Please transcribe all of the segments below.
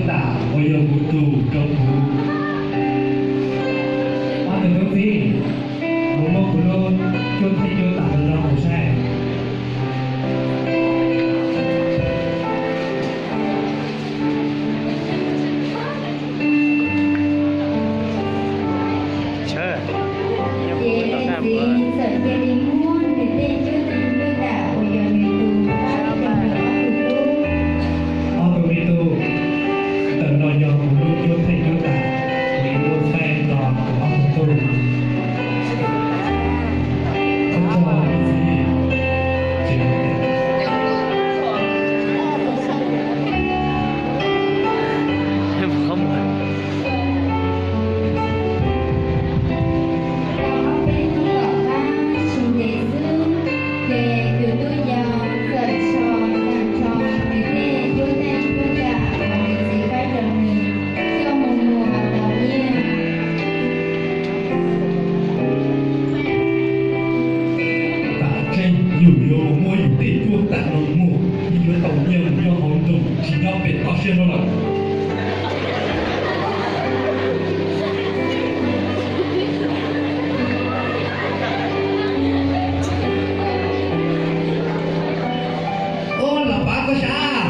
tam uas yog kuv tus rau kuv. Ob tug tub txib, mus muab kuv lub cuab thej cuab tam no rau kuv saib. Ces txiv txawm cia li muab nws tej cuab thej cuab tam uas yog nws tus pab rau nws ob tug tub. Ob tug me tub, ntawm no yog kuv lub cuab thej cuab tam, kuv yuav muab faib rau kuv ob tug tub. Koj tso txiv. Tau ob peb hnub tom qab tsis ntev xwb, ces tus tub yau txawm so tag nrho nws tej cuab thej cuab tam uas nws txiv faib rau nws coj mus muag tau nyiaj. Tam tseeb yus yuav mus muab yus tej cuab tam no muag, yeej yuav tau nyiaj mus nyob hauv nroog tsis nyob pem toj siab no lawm. Ua, Lam Pav, koj sav.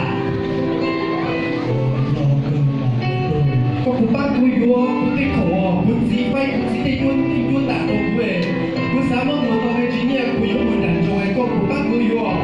Koj puas pab kuv yuav kuv tej khoom, kuv txiv faib kuv txiv tej cuab thej cuab tam rau kuv, kuv xav muab muag tau me ntsis nyiaj kuv yuav mus nram zoov, koj puas pab kuv yuav?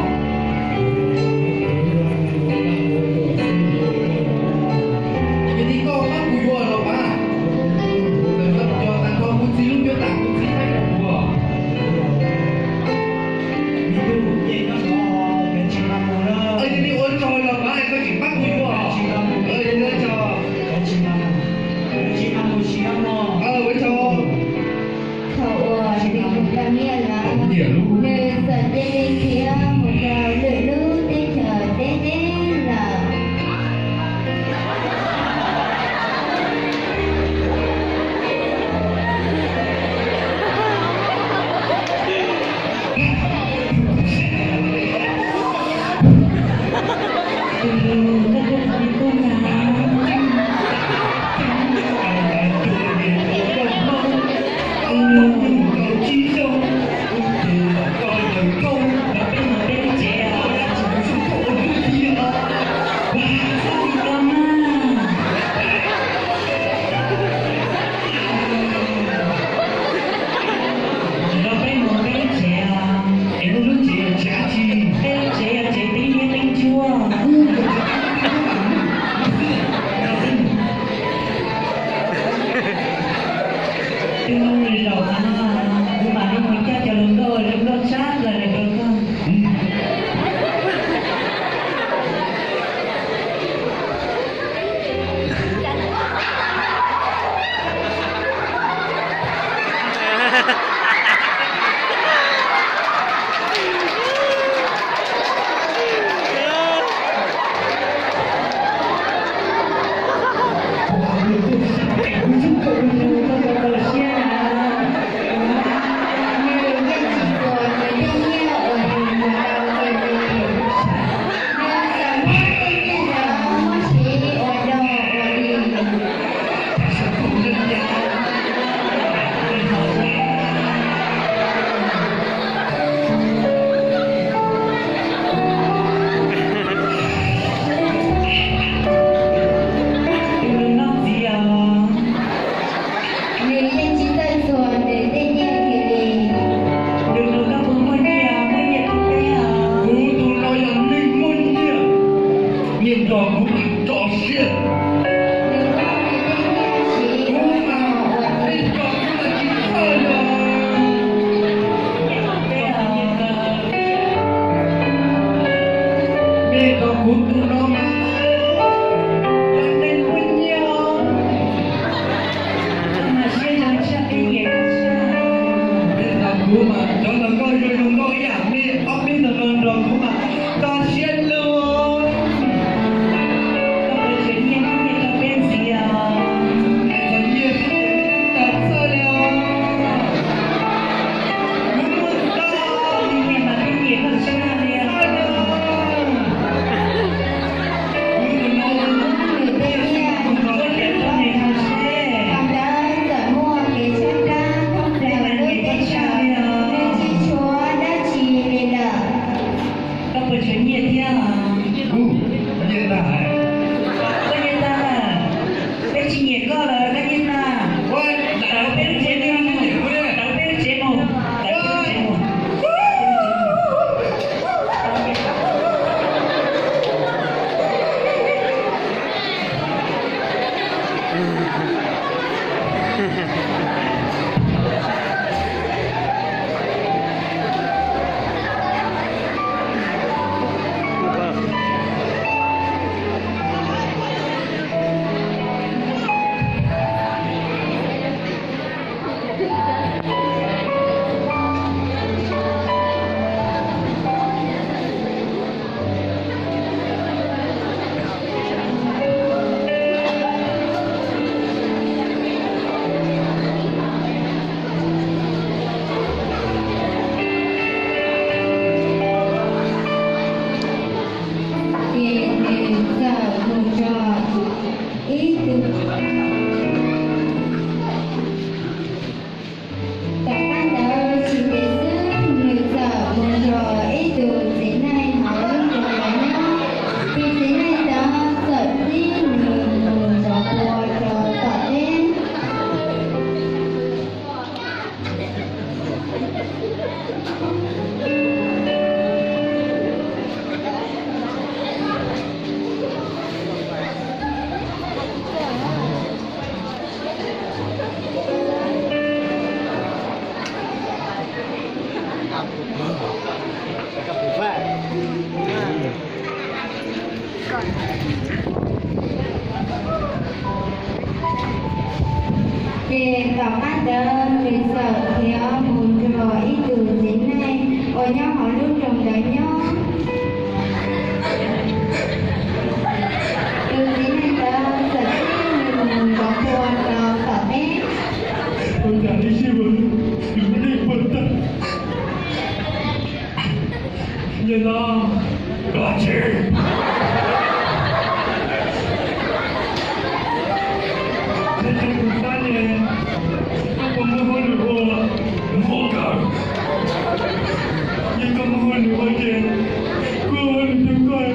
Koj nyiaj tag, peb tsis nyiam koj lawm, koj nyiaj tag. Tawm peb lub tsev mus, tawm peb lub tsev mus, tawm peb lub tsev mus. Ces nws txawm mus nrog ib tug, tom qab ntawd tsis ntev xwb nws txawm mus nrog ib tug txiv neej hauv lub nroog ntawd nyob. Tus txiv neej ntawd txawm txib nws mus zov npua rau tom teb. Ces tom qab ntawd nws txawm khiav mus nrog ib tug txiv neej uas nyob hauv lub nroog ntawd nyob. Tus txiv neej ntawd txawm txib nws mus zov npua rau tom teb. Nim no, koj tsis, tsis tus tab ne, koj puas muaj hauj lwm ua? Muaj kawg. Yog koj muaj hauj lwm ua ces kuv ua hauj lwm rau koj,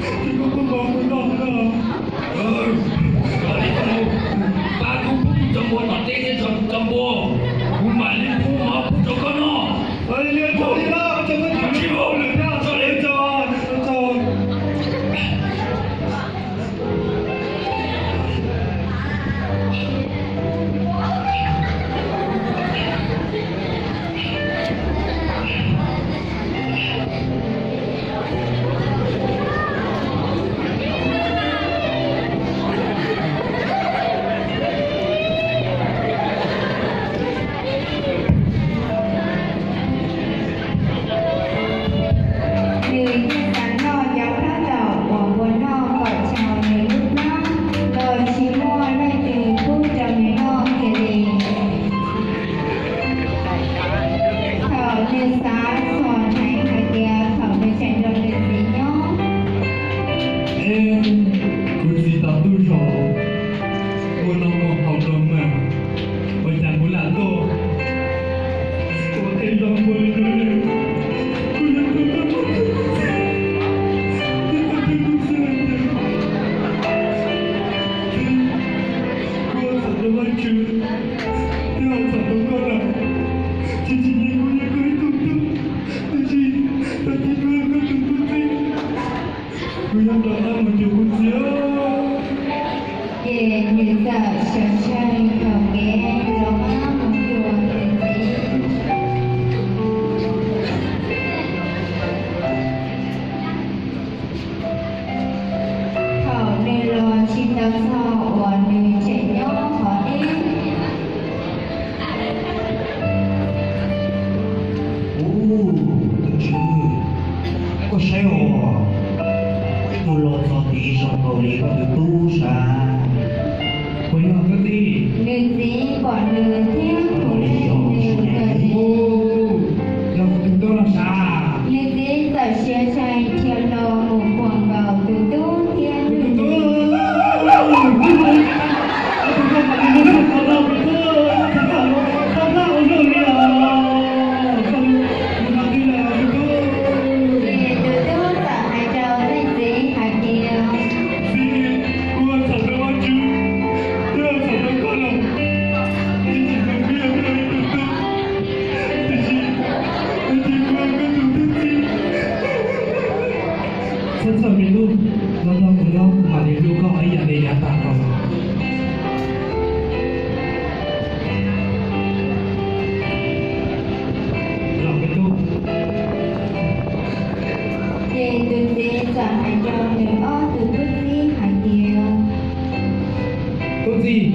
ces koj puas npau kuv noj no? Koj li koj mus, pab kuv pub kuv cov npua tom teb thiab tso kuv cov npua, kuv mam li pub mov pub rau koj noj. Tsis ua hauj lwm thiab tso li tso. Nws yeej xav noj cov plaub taum uas npua noj kom txhaum nws lub plab, los tsis muaj leej twg pub rau nws noj kiag li. Thaum nws xav txog heev hais tias thaum nws tseem nrog nws txiv nyob, kuv txiv tau tub zog, ua noj ua haus rau mas, ua cas kuv lam tuaj ua tej zoo npua li no ne? Kuv yog tus tau muaj tus txiv, tus tau tus tub xwb hais tias kuv ua txhaum rau Vajtswv thiab ua txhaum rau koj lawm, ces tsis yog kuv yog koj ib tug tub, tab sis tag kis kuv yog koj tus tub txib. Kuv yuav rov qab mus cuag kuv txiv. Ces nws txawm sawv tsees taug kev rov qab mus cuag nws txiv. Thaum nws los tsis tau txog uas nws tseem nyob qhov deb. Ub, tus tswv, koj saib os, mus los txog tid zoo nkaus li koj tus tub sav. Puas yog koj txiv? Nws txiv pom nws thiab hu li nws txawm tias, yog kuv tus tub no sav. Nws txiv txawm siav tshais dhia los mus puag nkaus tus tub thiab nws txiv. Ces tus tub txawm hais rau leej txiv hais tias, Txhawj txhawj me tub, los nrog kuv nyob kuv mam li hlub koj ib yam li yav tag los. Los me tub. Ces tus txiv txawm hais rau nws ob tug tub txib hais tias, Tub txib,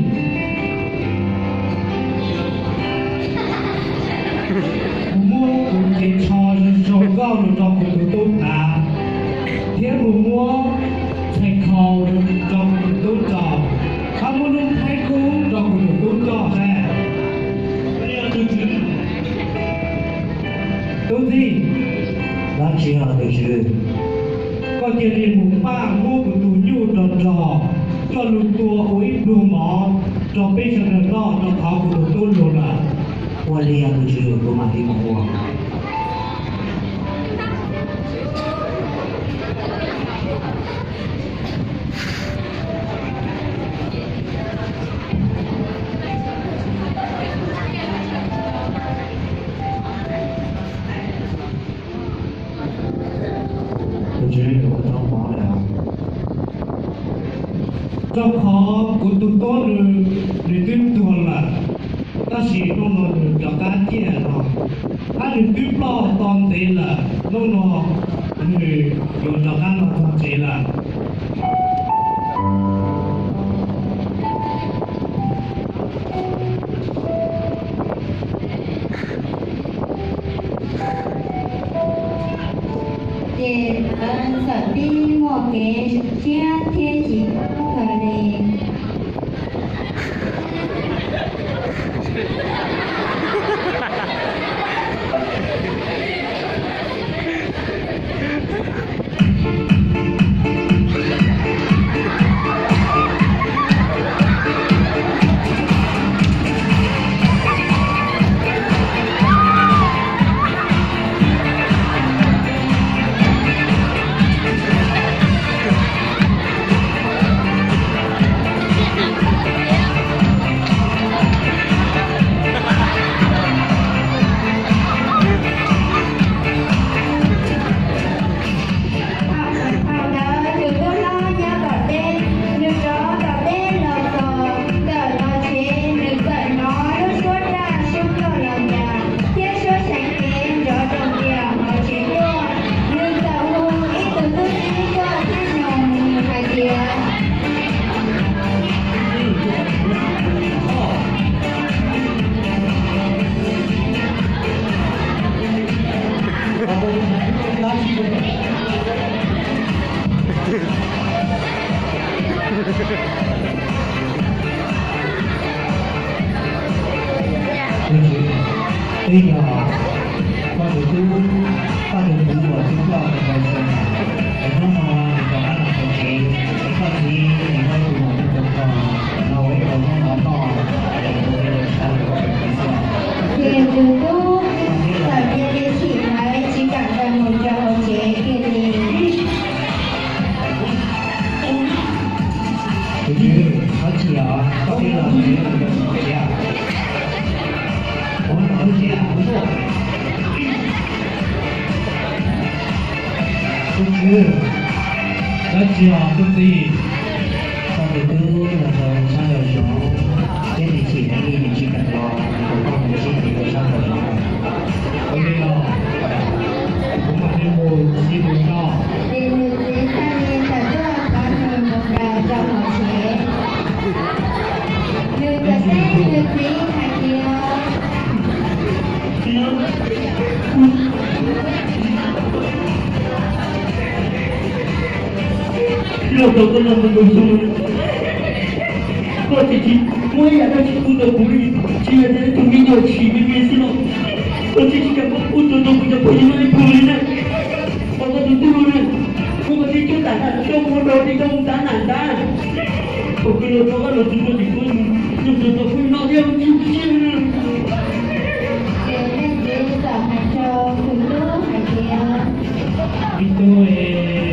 kuv muab kuv cev tsho zoo zoo nkauj los rau kuv tus tub hnav, thiab kuv muab txhais khau rau kuv tus tub tso, hab muab lub thaib kub rau kuv tus tub coj saib. Tub txib, dab tsi os tus tswv? Koj cia li mus npaj muab kuv tus nyuj rog rog coj lug tua ua ib pluag mov rau peb sawv daws noj rau qhov kuv tus tub lug lawm. Ua li os tus tswv, kuv mam li mus ua. Tus tswv, kuv tau mov lawm. Rau qhov kuv tus tub nws, nws twb tuag lawm, tab sis hnub no nws rov qab ciaj no, hab nws twb ploj tau ntev lawm, hnub no nws yuav rov qab los txog tsev lawm. Ces lawv txawm pib muaj kev zoo siab thiab chim kawg li. Thaum ntawd tus tub hlob nyob tom teb, nws rov tom teb los txog, tawm los tsev, nws txawm hnov lub suab raj suab nkauj los cas thiab suab seev kev nrov nroos tias hauv tsev tuaj. Nws txawm hu ib tug tub txib tuaj thiab nug nws hais tias, Twb yog koj tus tub, koj tus tub uas twb coj tau xyoo, es hnub no nws rov qab los txog tsev, es koj txiv nws muab ib tug mos nyuj rau koj, no ua ib qho zaub mov noj, es kuv thiaj li xav kom koj pom kev xwb. Ces tus tub txawm cia li chim heev tsis kam tawm mus rau hauv tsev kiag li. Tus tswv, dab tsi os, koj pheej los tsev, tus tswv, ua no tus tswv, ua no. Tus tswv, dab tsi os tub txib? Koj tus tub los tau sab nraum zoov, thiab nws chim heev li nws tsis kam los, kuv coj nws sib nrhiav rau sab nraum zoov. Ua li los, kuv mam li mus sib nrhiav tso. Ces nws txiv thiaj li tawm tuaj thov nws mus nrog rau hauv tsev. Nws txawm teb nws txiv hais tias, Los tau koj los mus tus xyoo, koj tsis tsis muaj ib yam dab tsi pub tau kuv li, tsis yog tias tus me nyuam tsim me me xwb los koj tsis tsis kam pub tau kuv cov phooj ywg no ib tug li na. Pom koj tus tub no na, muab koj tib cuab tam na, coj mus ua dog dig coj mus tav nam ntab. Thaum kawg los rov qab los txug rau tim kuv, coj mus rau phooj ywg no thiab tsis tsis. Ces leej txiv txawm hais rau tus tub hais tias, Me tub es,